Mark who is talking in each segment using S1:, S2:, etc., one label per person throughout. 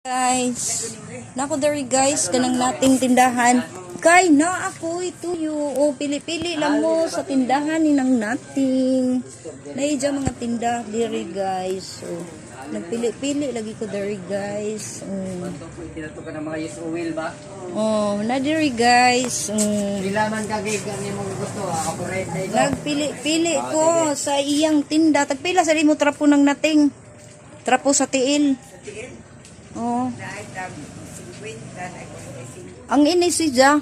S1: Guys, nako diri, guys, kanang nating tindahan. Kay na ako ituyo o pili-pili lang mo sa tindahan ni nang nating. Naidya mga tinda diri, guys. So, nagpili-pili lagi ko diri, guys.
S2: Tinato ka ng mga yes oil ba?
S1: Oh, na diri, guys.
S2: Pila man kagay gani mo gusto ha, kapuret na ito.
S1: Nagpili-pili ko sa iyang tinda. Tagpila sa mo trapo ng nating. Trapo sa tiil. Oo. Ang ini si Ja.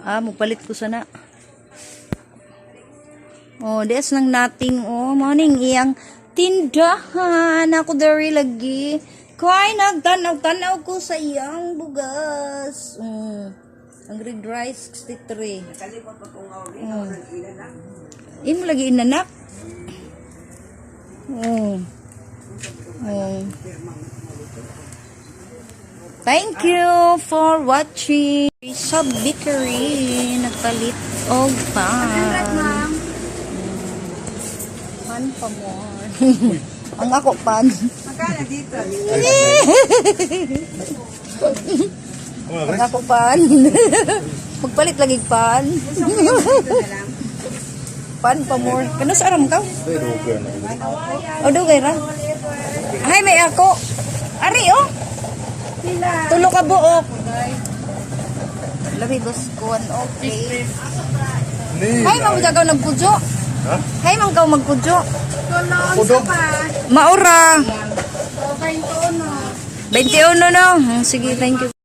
S1: Ah, mupalit ko sana. Oh, des nang nating oh, morning iyang tindahan. Ako diri lagi. Kay nagtanaw-tanaw ko sa iyang bugas. Ang red rice 63. Imo lagi inanak. Oh. Thank you for watching. Sa bakery, nagpalit og pan. Pan pa more. Ang ako pan.
S3: Magkano dito?
S1: Ang ako pan. Magpalit lagi pan.
S3: Dito na lang.
S1: Pan pa more. Kano sa aram ka? O dugay ra. Ay, may ako. Ari oh.
S3: Pila.
S1: Tulo ka buok. Labi bus kuan, okay. Hay man ka nagpudyo.
S4: Ha?
S1: Hay man ka magpudyo.
S3: Tulong sa pa.
S1: Maura.
S3: O, 21.
S1: 21 no. Sige, thank you.